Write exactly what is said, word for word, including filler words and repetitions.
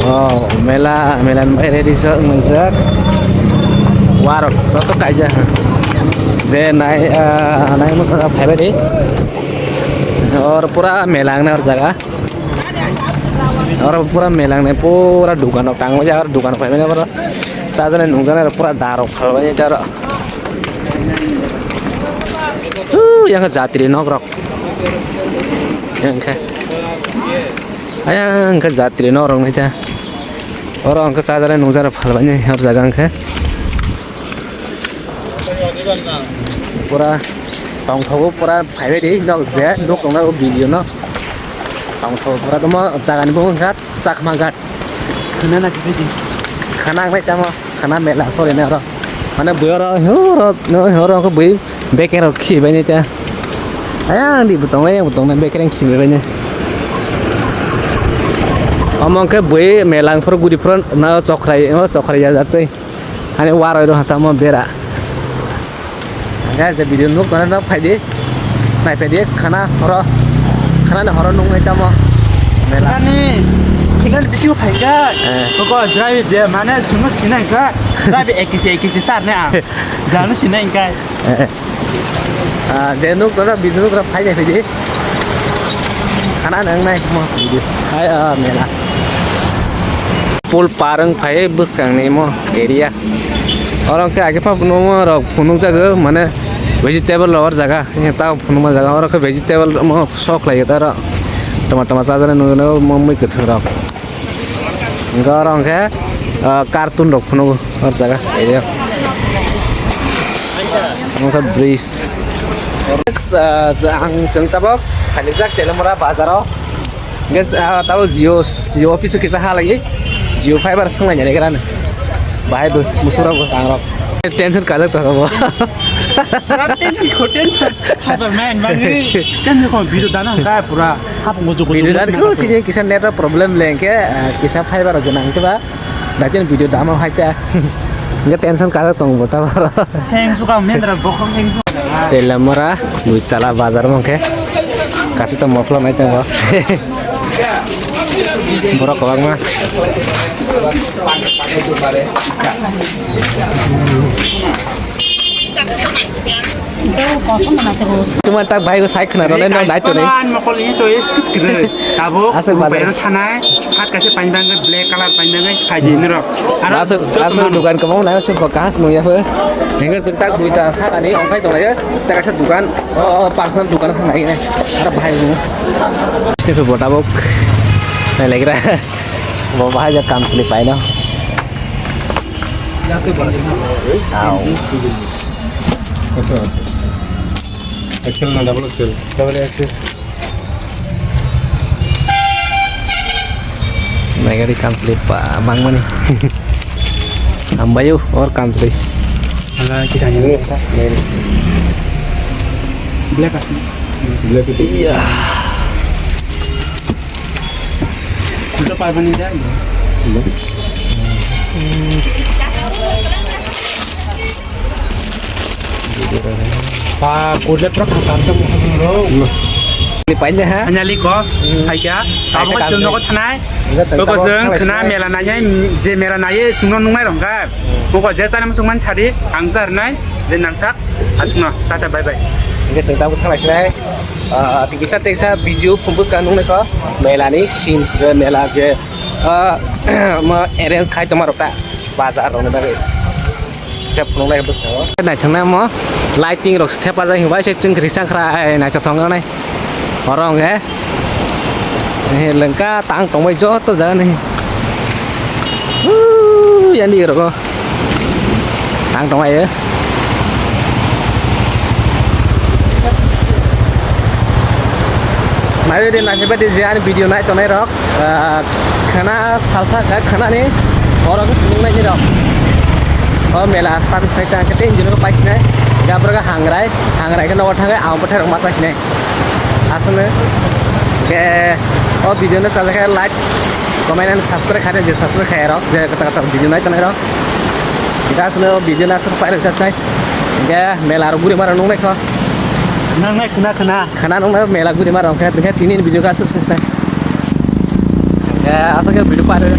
Oh, mela, mela ni bai ready so wngjak. Warok soto kaijak. Je nai, ah, nai musa phaibai di. Or pura mela ang na or jaga. Oro pura mela wngnai, pura dukan rok tangwi jak, oro dukan phaibai oro chajaknai nukjaknai rok pura da rok phalbai jak oro. Yang khe jatri nok rok, yang khe, ayang khe jatri nok rok nai ta. Oro ang khe chajaknai nukjaknai phalbai nai oro jaga ang khe. Pura tongthogo, pura phaibai di nok je nuk tongnai o video no. Tongthogo pura tamo jaga ni bumung kha Chakma Ghat. Khana na khe di. Khana ang nai tamo, khana mela sori nai oro. Mane bui oro horo horo khe bui beker rok khi bai nai ta. Ayang di butong ayang butong nai beker ang khi bai nai. Omo khe bui mela ang phuru guri phuru na chokrai o chokrai ya jatwi. Ani waroi rw hatamo bera. Hingke je video nuk tongna no phaidi. Nai phaidi khana horo. Khana ni horo nuk nai tamo. Mela. Khani, khani bisi phaika. Eh. Koko drive je mane chwngno sinai ka. Drive ekisi ekisi sar ne ang. Jano sinai ka. Eh. Ah, je nuk tongna video nuk phai nai phaidi. Khana nang nai mo video. Hai, ah, mela. Pul parang phai bwskang ni mo area. Oro khe age pa phunukma rok phunukjago, mane vegetable rok or jaga. Tao phunukma jaga, oro khe vegetable mo sok lai taro. Tama tama chajaknai nukjaknai mo mui kwthwng rok. Hingke oro hingke, ah, cartoon rok phunugo or jaga area. Omo khe bridge. Ah, ang chwng tabok khalijak Telamura bazaro. Guys, ah, tabo Jio, Jio office o kisa halai, Jio fiber swnglai nani grano. Bahai bo, musura bo, tangrok. Tension kajak tongkha bo. Pura tension ko tension. Fiber man, mani. Kan ko video dana ka pura. Hap mo jugo video dan ko sini kisa network problem lengke, ah, kisa fiber gwnang ke ba. Dakin video dama hai ta. Nge tension kajak tong bo ta. Heng suka mendra bokhong heng. Telamura, dui tala bazar mangke. Kasi to mafla mai tong bo. Borok kwbangma. Tuma tak bai ko sai khna role no dai to ni. An mokol ni to es kis kire. Abo asal bazar. Bayar thanai, sat kaise pain bang black color pain bang khai di niro. Aro asal, asal dukan ko mong lai se ko kas no ya phe. Nengke jeng tak duita sa ani ongkai to lai. Tak asa dukan, oh, personal dukan khna nai. Aro bahai mo. Sini phe bota bok. Nai legra. Bo bahai ja kam sli paino. Au. Excel na double excel. Double excel. Naigari kam sli pa bangmani. Ambayo or kam sli. Ala kisah ni. Black asli. Black itu. Iya. Itu apa ni dia? Pa kudle pro khatam to mo bro. Ni paine ha? Anyali ko. Hai kya? Kaisa kamu kamu. Chunno ko thanai. Enggak, cerita. Boko ko seng thanai khna sini. Mela nanya je mela naye chunno nungai rong ka. Boko je sana mo chungman chadi ang sar nai je nangsak. Asno, tata, bye bye. Hingke chwng tabuk thanglai sinai. Ah, tikisa teksa video phungo bwskang nuknai kho. Mela ni scene, je mela je, ah, ma arrange khai tongma rok ta. Bazar rok ni bagwi. Je phunuknai bwskango. Naithoknai mo lighting rok se thepajak hinwi se chwng kwrwi chang khra, ai, naithothok wngnai. Oro hwnkhe, eh, lengka tang tongbai joto jaga ni. Huu, yani rogo. Tang tongbai, eh. Nai de, nai de, je ani video nai tongnai rok. Ah, khana salsa kha, khana ni oro khe phunuknai ni rok. O mela start sai ta khe tin jino pai sinai. Gabra ga hangrai, hangrai khe nogo thangai, ang bwthai rok ma sai sinai. Aswkno khe o video no chajak khe like, comment and subscribe khaidi, je subscribe khaya rok, je kata kata video nai tongnai rok. Aswkno o video no aswk pai rok sai sinai. Khe mela rok guri mara nungnai kho. Nangnai khna khna. Khana nung na mela guri mar rong khe, khe tini ni video ka aswk se se. Khe aswk khe video pa re.